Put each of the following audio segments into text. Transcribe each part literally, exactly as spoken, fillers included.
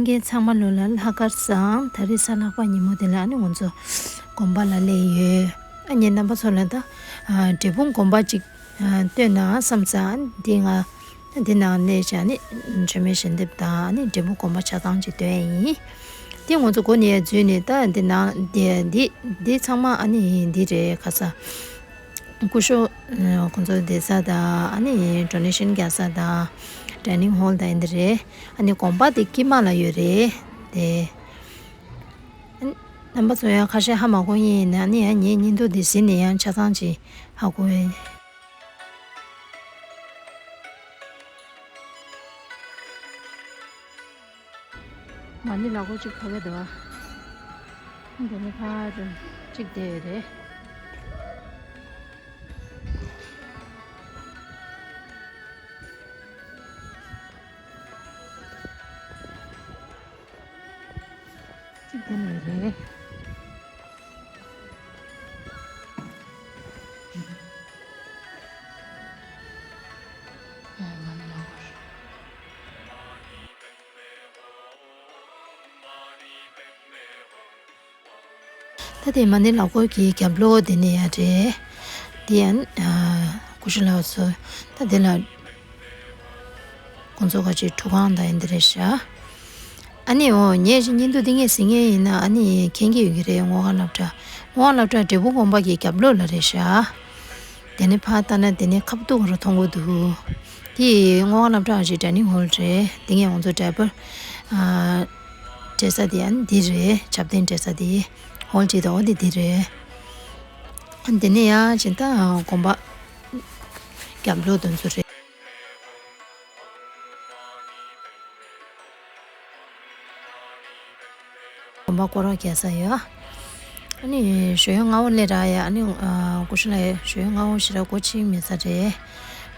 ལྷན་རྒྱས་ཚང་མ་ལོ་ལ་ལྷག་དཀར་བཟང་། ད་རེས་གཟའ་ལྷག་པ་ཉིན་མོ་དེ་ལ་ཨ་ནི་ང་ཚོ་དགོན་པ་ལ་སླེབས་ཡོད། ཨ་ནི་རྣམ་པ་ཚོ་ལ་ད་ཨ་འབྲས་སྤུངས་དགོན་པ་ཅིག་ཨ་སྟོན་ན་བསམ་ཙང་འདི་ང་འདི་ནང་སླེབས་བྱས་ཨ་ནི་མཆོད་མེ་ཞལ་འདེབས་དང་ཨ་ནི་འབྲས་སྤུངས་དགོན་པ་ཆ་ཚང་ཅིག་སྟོན་ཡ་ཡིན། འདི་ང་ཚོ་སྒོ་ནས་འཛུལ་ནས་ད་འདི་ནང་འདི་འདི་འདི་ཚང་མ་ཨ་ནི་འདི་རེད། ཁ་ས་སྐུ་ཞབས་ཁོང་ཚོ་བསྡད་ས་དང་ཨ་ནི་ཌོ་ནེ་ཤན་རྒྱག་ས་དང་ཌའི་ནིང་ཧོལ་དང་འདི་རེད། ཨ་ནི་དགོན་པ་དེ་དཀྱིལ་མ་ལ་ཡོད་རེད་དེ། རྣམ་པ་ཚོ་ཡང་ཁ་ཤས་ཧ་མ་གོ་ཡིན་ན་ནི་ཡང་ངའི་བརྙན་ཐུང་འདི་གཟིགས་ནས་ཡང་ཆ་ཚང་ཅིག་ཧ་གོ་ཡིན། མ་ཎི་ལག་འཁོར་གཅིག་ཕ་གི་འདུག་བ། འདི་ནི་ཕ་ཙམ་གཅིག་བསྡད་ཡོད་རེད། གཅིག་བསྡད་ཡོད་རེད། ད་དེ་མ་ཎི་ལག་འཁོར་གྱི་རྒྱབ་ལོགས་དེ་ནས་ཡ་རེད། དེ་ཡང་སྐུ་ཞབས་ལགས་སུ་ད་དེ་ལ་ཁོང་ཚོ་ག་ཅིག་ཁྲུས་ཁང་དང་ཡིན་དེ་རེད་ཤག་ཨ་ནི་འོ་ངས་བརྙན་ཐུང་འདི་ངས་གཟིགས་མཁན་ཡིན་ན་ཨ་ནི་མཁྱེན་གྱི་ཡོད་ཀྱི་རེད། སྔོ་ཁ་སློབ་གྲྭ་སྔོ་ཁ་སློབ་གྲྭ་འབྲས་སྤུངས་དགོན་པ་གི་རྒྱབ་ལོགས་ལ་རེད་ཤག་དེ་ནས་ཕར་ལྟ་ན་དེ་ནས་ཁ་བཏུག་རུ་མཐོང་གི་འདུག་དེ་སྔོ་ཁ་སློབ་གྲྭ་ཞིག་ཌའི་ནིང་ཧོལ་རེད། དེ་ངས་ང་ཚོ་ཌའི་པར་ཨ་སྤྲད་ས་དེ་ཨ་ནི་འདི་རེད། ཞབས་བརྟན་སྤྲད་ས་དེ་ཧོལ་ཅིག་དང་འོ་དེ་འདི་རེད། ཨ་ནི་དེ་ནས་ཡང་ཅིག་ད་དགོན་པ་རྒྱབ་ལོགས་དེ་ཚོ་རེད། དགོན་པ་སྐོར་ར་རྒྱག་ས་ཡོད། ཨ་ནི་ཞོ་ཡོན་སྔ་བོ་སླེབས་ར་ཡ། ཨ་ནི་ཨ་སྐུ་ཞབས་ལགས་ཞོ་ཡོན་སྔ་བོ་ཞེ་དྲག་སྒོ་ཕྱེ་མེད་ས་རེད།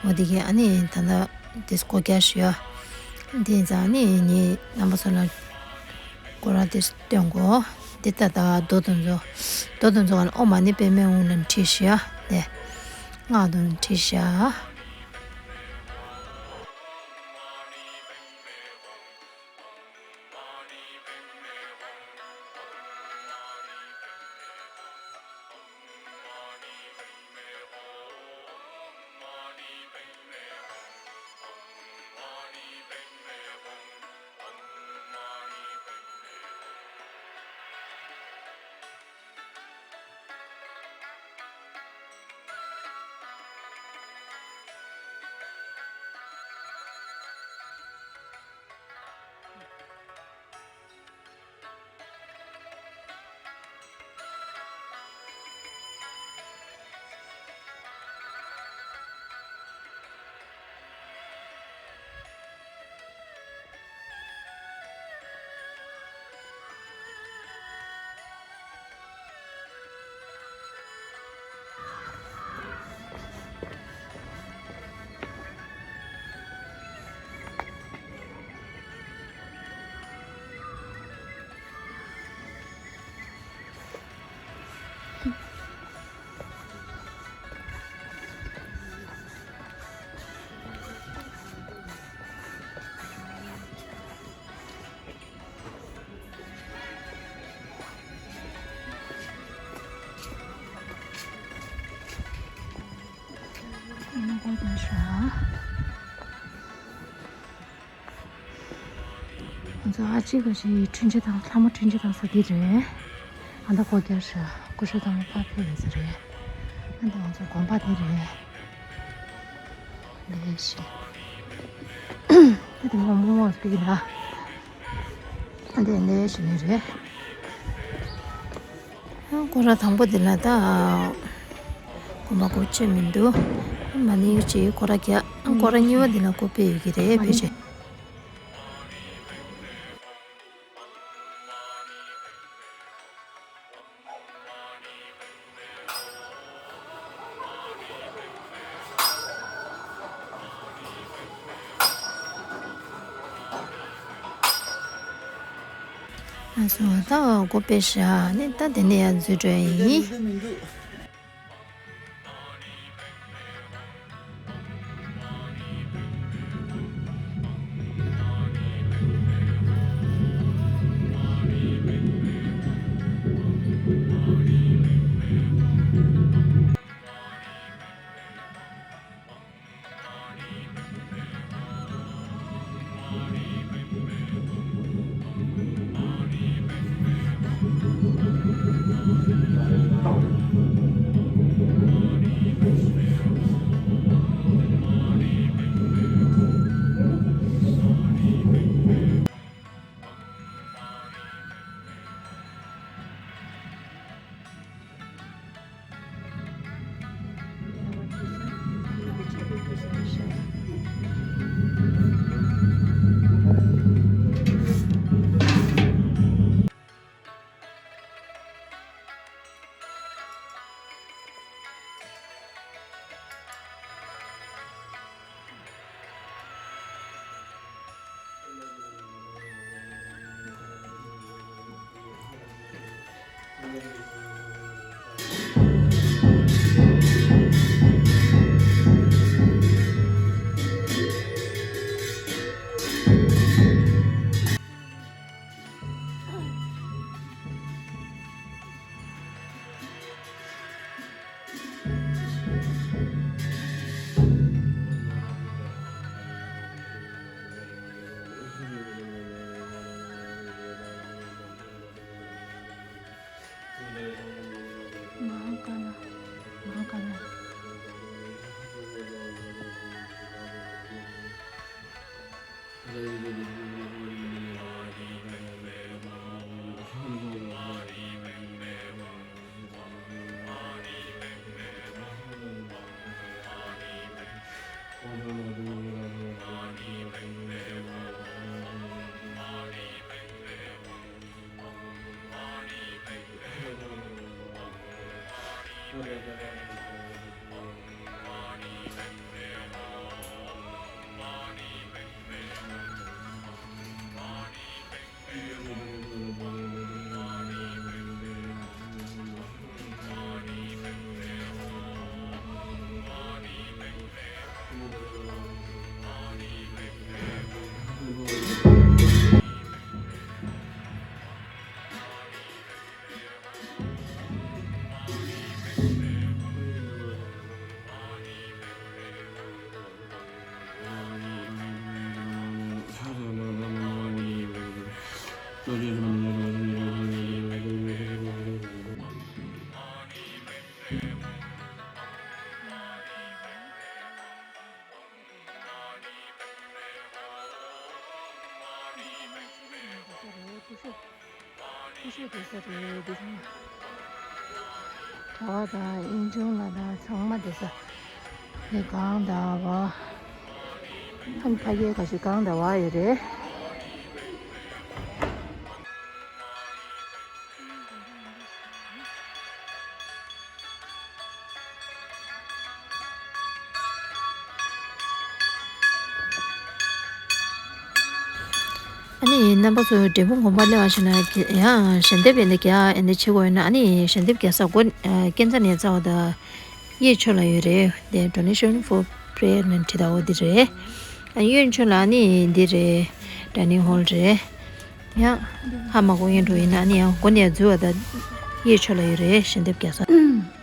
འོ་དེ་གི་ཨ་ནི་ད་ལྟ་དེ་སྒོ་རྒྱག་བཞིན་ཡོད། དེ་ཙང་ཨ་ནི་ངས་རྣམ་པ་ཚོ་ལ་སྐོར་ར་དེ་སྟོན་གོ། དེ་ལྟ་ད་རྡོ་དེ་ཚོ་རྡོ་དེ་ཚོ་ག་ནི་ཨོཾ་མ་ཎི་པདྨེ་ཧཱུྃ་ལབ་བྲིས་བཞག་དེ་སྔགས་དེ་བྲིས་བཞག་ང་ཚོ་ཨ་ཅེ་ག་ཞིག་འཕྲིན་བཅར་དང་ལྷ་མོ་འཕྲིན་བཅར་དང་ས་དེ་རེད། ཨ་ད་སྒོ་རྒྱག་ཤག་སྐུ་ཞབས་ཚང་མ་ཕར་ཕེབས་ཡོད་ས་རེད། ཨ་ད་ང་ཚོ་དགོན་པ་དེ་རེད། ལས་ཤིག་ཨ་དེ་མོག་མོག་མོག་སྤིག་ལ། ཨ་དེ་ལས་ཤིག་ནི་རེད། སྐོར་ར་དང་པོ་དེ་ལ་ད་དགོན་པ་སྒོ་ཕྱེ་མི་འདུག་མ་ཎི་ཅིག་སྐོར་ར་རྒྱག་སྐོར་ར་གཉིས་པ་དེ་ལ་སྒོ་ཕྱེ་ཡོད་ཀྱི་རེད། ཕལ་ཆེར། ང་ཚོ་ད་སྒོ་ཕྱེ་བཞག་ནས་ད་དེ་ནས་ཡར་འཛུལ་འགྲོ་ཡ་ཡིན། ཀུ་ཤུ་ཀུ་ཤུ་བསྡད་ས་རེད་འདི་ཚང་མ། གྲྭ་པ་དང་དབྱིངས་ཆུང་ལགས་དང་ཚང་མ་བསྡད་ས། དེ་གང་ལྟར་བ། ཨ་ནི་ཕ་གིའི་ཁ་ཤས་གང་ལྟར་བ་ཡོད་རེད། ཨ་ནི་རྣམ་པ་ཚོ་འབྲས་སྤུངས་དགོན་པ་སླེབས་པ་ཞིག་ན་ཡང་ཞལ་འདེབས་ཡིན་ན་རྒྱག་ཡིན་ན་བྱེད་དགོས་ཡོད་ན། ཨ་ནི་ཞལ་འདེབས་རྒྱག་ས་སྒོ་སྐས་འཛེག་ནས་རྩ་བ་དང་གཡས་ཕྱོགས་ལ་ཡོད་རེད། དེ་Donation for Prayer ནས་བྲིས་དང་འོ་འདི་རེད། ཨ་གཡོན་ཕྱོགས་ལ་ཨ་ནི་འདི་རེད། Dining Hall རེད། ཡང་ཧ་མ་གོ་ཡིན་འགྲོ་ཡིན་ན་ཨ་ནི་ཡང་སྒོ་ནས་འཛུལ་བ་དང་གཡས་ཕྱོགས་ལ་ཡོད་རེད་ཞལ་འདེབས་རྒྱག་ས།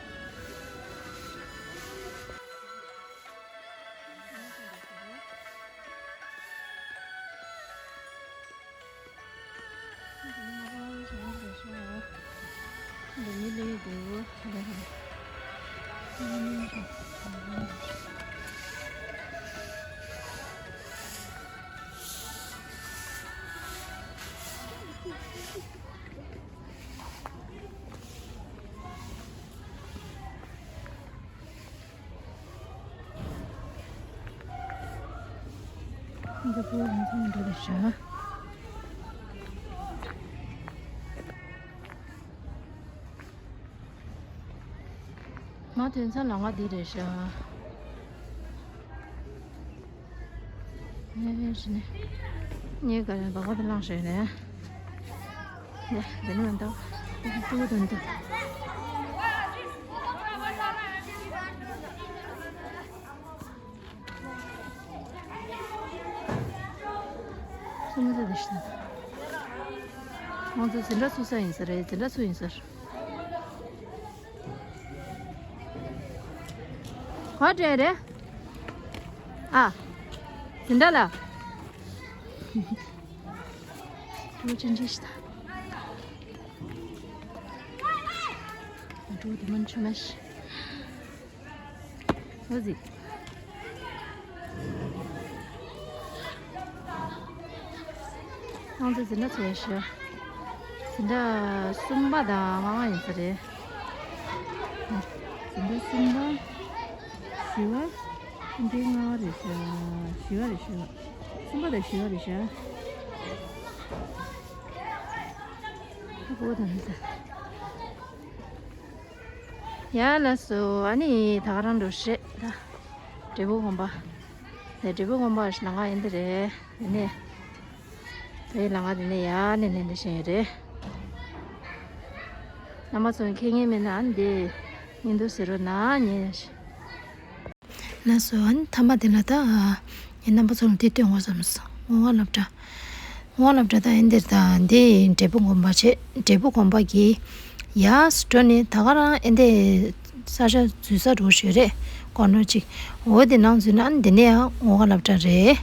འདི་པོ་རང་ཚང་འདྲ་རེད་ཤག་ང་དོན་ཚན་ལ་ང་འདི་རེད་ཤག་ངས་ངས་ག་རེ་འབག་པ་དེ་བླངས་ཤེས་རེད། ཡ་དེ་ནི་མ་འདུག་ཨ་ཁུ་ཀྲུ་དོན་དུ། སུ་མི་ཚེ་དེ་ཤི་ན། ང་ཚོ་འཛིན་གྲྭ་ཚུགས་ས་ཡིན་ས་རེད། འཛིན་གྲྭ་ཚུགས་ཡིན་ས་རེད། ག་འདྲ་རེད། ཨ། འཛིན་གྲྭ་ལ། ཀྲུའུ་ཅན་ཅི་ཤི་ད། ཀྲུའུ་དེ་མོན་ཆུ་མ་ཤི། འོ་ཟིག་ང་ཚོ་འཛིན་གྲྭ་ཚོ་ཡ་ཤི། འཛིན་གྲྭ་གསུམ་པ་དང་ལྔ་པ་ཡིན་ས་རེད། འཛིན་གྲྭ་གསུམ་པ། བཞི་པ། འདི་ལྔ་པ་རེད་ཤག་བཞི་པ་རེད་ཤག་གསུམ་པ་དང་བཞི་པ་རེད་ཤག་ཨ་ཁོ་དང་ནི་ད། ཡ་ལགས་སོ། ཨ་ནི་ད་ག་རང་འགྲོ་ཤེས་ད། འབྲས་སྤུངས་དགོན་པ། ནས་འབྲས་སྤུངས་དགོན་པ་ཞིག་ལ་ང་ཡིན་འདི་རེད། ཡིན་ནས། ད་ཡིན་ལ་ང་འདི་ནས་ཡར་ནས་ནས་འདི་བཞིན་ཡོད་རེད། རྣམ་པ་ཚོ་མཁྱེན་མཁན་མེད་ན་འདི་ཉིན་དུ་ཟེར་རོགས་གནང་ཉན། ལགས་སོ། ཨ་ནི་མཐའ་མ་དེ་ལ་ད་ངས་རྣམ་པ་ཚོ་ལ་འདི་སྟོན་དགོས་བསམ་སོང་། ངོ་དབང་སློབ་གྲྭ། ངོ་དབང་སློབ་གྲྭ་ད་ཨེ་འདིར་ད་འདི་འབྲས་སྤུངས་དགོན་པ་བྱས། འབྲས་སྤུངས་དགོན་པ་གི་ཡར་འགྲོ་ནས་ད་ག་རང་ཨེ་འདི་ས་ཆ་འཛུལ་ས་འགྲོ་ཞོད་རེད། སྒོ་ནོར་གཅིག་འོ་དེ་ནང་འཛུལ་ན་ཨ་ནི་འདི་ནས་ཡང་ངོ་དབང་སློབ་གྲྭ་རེད།